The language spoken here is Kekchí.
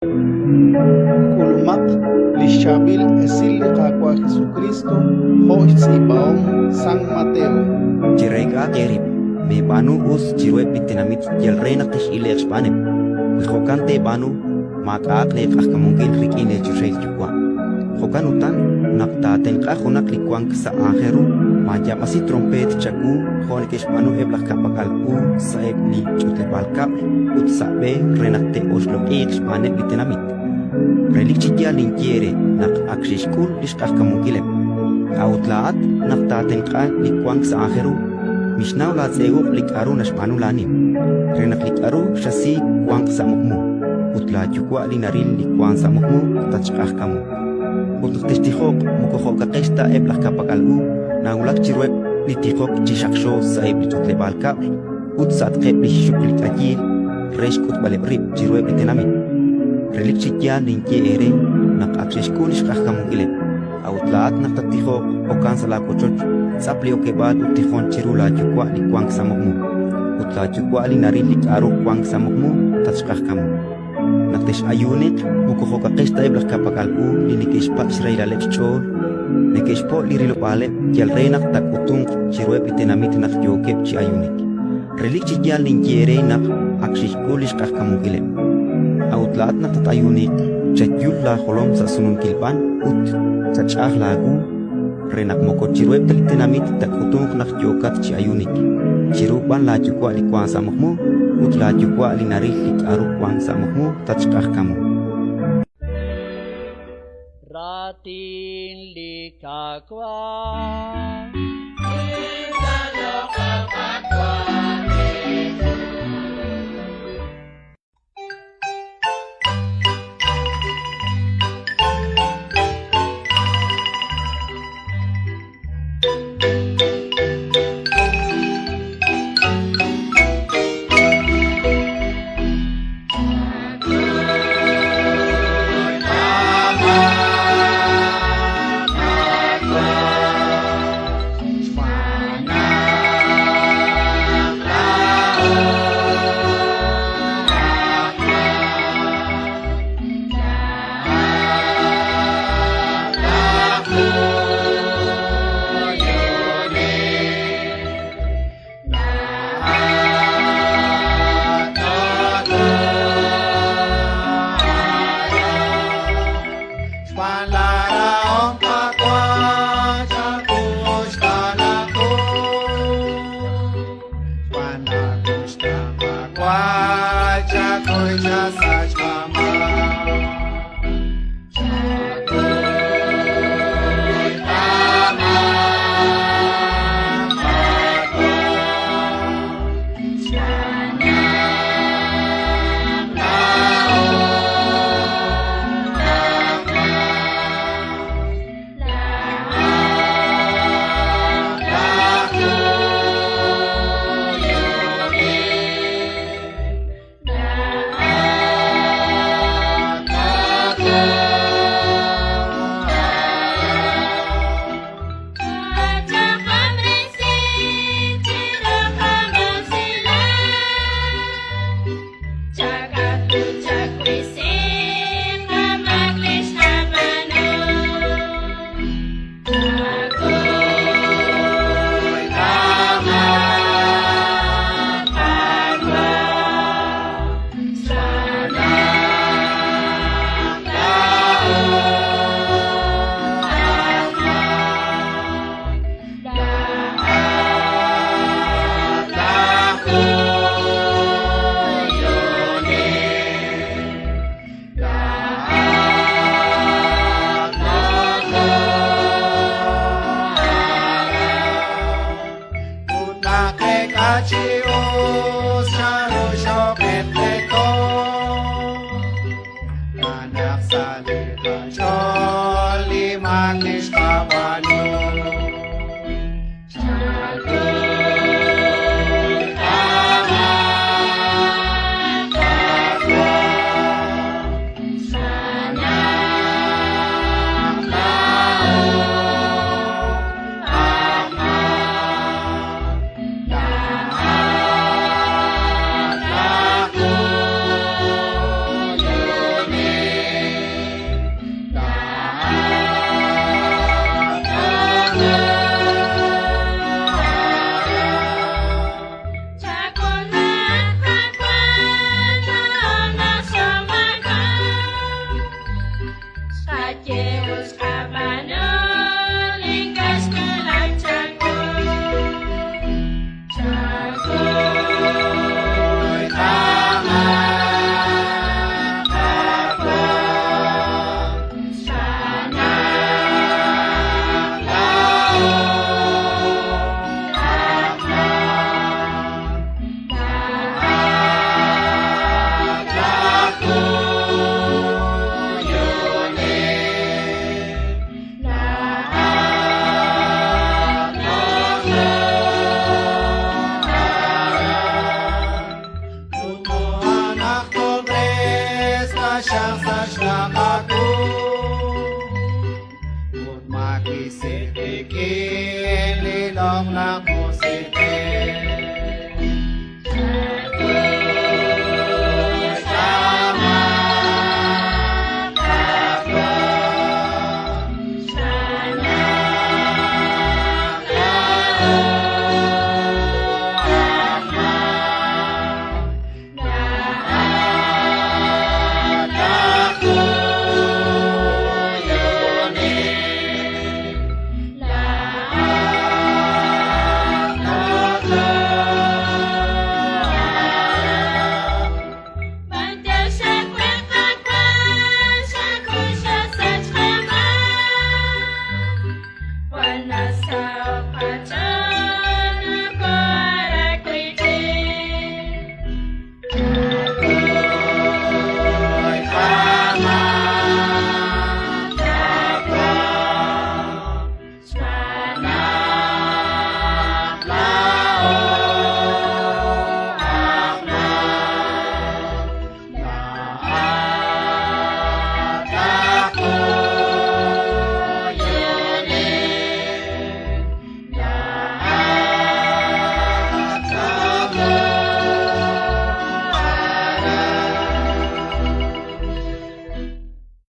K'ulumaq li xChaab'il Esil li Qaawa' Jesukriist jo' xtz'iib'ahom San Mateo. Chereek'ahaq eerib', meeb'aanu us chiruheb' li tenamit yal re naq tex'ile'q xb'aaneb'. Wi jo'kan teeb'aanu, maak'a'aq leeq'ajkamunkil rik'in leechoxahil Yuwa'. Jo'kan utan, naq taatenq'a junaq li wank sa' aajel ru, maayaab'asi tronpeet chawu jo' neke'xb'aanu eb' laj ka'pak'al u sa'eb' li ch'utleb'aal kab'l ut sa' b'e re naq te'oxloq'iiq xb'aaneb' li tenamit. Relik chi yaal ninye eere naq ak xe'xk'ul li xq'ajkamunkileb'. A'ut laa'at, naq taatenq'a li wank sa' aajel ru, mixnaw laatz'e uq' li k'aru naxb'aanu laanim, re naq li k'aru xasi wanq sa' muqmu, ut laaYuwa' li naril li wank sa' muqmu tatxq'ajkamu. Ut naq textijoq, moko jo'kaqex ta eb' laj ka'pak'al u, nawulak chiruheb' li tijok chi xaqxo sa'eb' li ch'utleb'aal kab'l ut sa'atqeb' li xxuk li k'ayiil re xk'utb'aleb' rib' chiruheb' li tenamit. Relik chi yaal ninye eere naq ak xe'xk'ul li xq'ajkamunkileb'. A'ut laa'at naq tattijoq, okan sa' laawochoch, tz'ap li okeb'aal ut tijon chiru laaYuwa' li wank sa' muqmu. Ut laaYuwa' li naril li k'aru wank sa' muqmu tatxq'ajkamu. Naq tex'ayuuniq, moko jo'kaqex ta eb' laj ka'pak'al u li neke'xpak' xrahilaleb' xch'ool, neke'xpo' li rilob'aaleb' yal re naq taak'utunq chiruheb' li tenamit naq yookeb' chi ayuunik. Relik chi yaal ninye eere naq ak xe'xk'ul li xq'ajkamunkileb'. A'ut laa'at naq tat-ayuuniq, chayul laajolom sa' sununkil b'an ut chach'aj laawu re naq moko chiruheb' ta li tenamit taak'utunq naq yookat chi ayuunik, chiru b'an laaYuwa' li wank sa' muqmu, ut laaYuwa' li naril li k'aru wank sa' muqmu tatxq'ajkamu. Raatin li Qaawa'. xnaq' aawu ut mawisi wik'in li Loq'laj Musiq'ej.